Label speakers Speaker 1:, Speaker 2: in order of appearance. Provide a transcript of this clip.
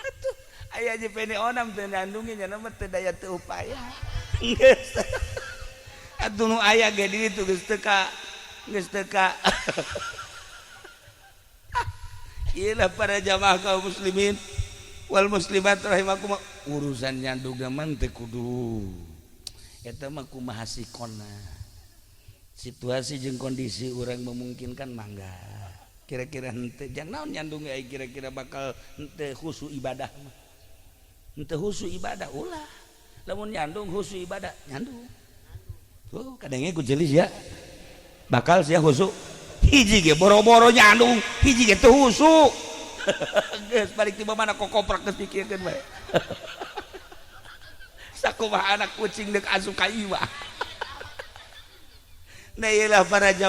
Speaker 1: Atuh aya jeung Peni Onam teu nyandungin nya mah teu daya teu upaya. Geus. Atuh nu aya ge di ditu geus teu ka geus teu ka. Iyalah para jamaah kaum muslimin wal muslimat rahimakum, urusan nyandung mah teu kudu eta mah kumaha sikona, situasi jeung kondisi urang memungkinkan mangga. Kira-kira henteu jang naon nyandung ai, kira-kira bakal henteu khusu ibadah mah, henteu khusu ibadah ulah. Lamun nyandung khusu ibadah, nyandung tuh kadangnya ku jelis ya bakal sia khusu. Hiji ge boro-boro nyandung, hiji ge teu khusu. Geus balik tiba mana kokoprak geus pikirkeun bae sakumaha anak kucing deuk asup ka imah. Nah, iyalah para jamaah.